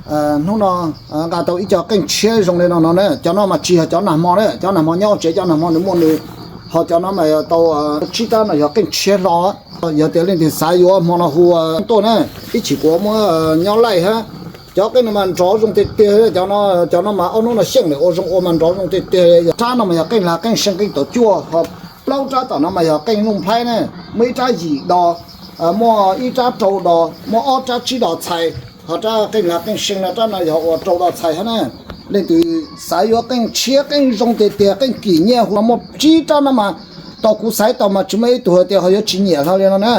Hnub no nqa tau ib co qeej tshiab zoo li no no na, cov no mas tsis yog cov nag hmo na, cov nag hmo nyob tsev, cov nag hmo nws muaj nws, ho cov no mas tau tsib rab no yog qeej tshiab hlo, yog tias leej twg xav yuav hmo no hu tuaj na, ib chim kuv muab nyob laij hab. Cov qeej no mas nrov zoo tiag tiag, cov no, cov no mas ob hnub no xyeej lawm ua zoo ua mas nrov zoo tiag tiag, yog rab no mas yog qeej lag qeej see qeej taum cuaj, ho plaub rab tom no mas yog qeej nuj nplhaib na, muaj ib rab yim dos, muaj ib rab rau dos, muaj ob rab tsib dos txhais, ho rab qeej lag qeej see no rab no yog ua rau dos txhais hab na. Leej twg xav yuav qeej tshiab qeej zoo tiag tiag qeej kim nyiaj hu no muaj tsib rab no mas, tau kuv xaiv tau mas tsis muaj ib tug hais tias ho yuav tsis nyiam hlo li no na.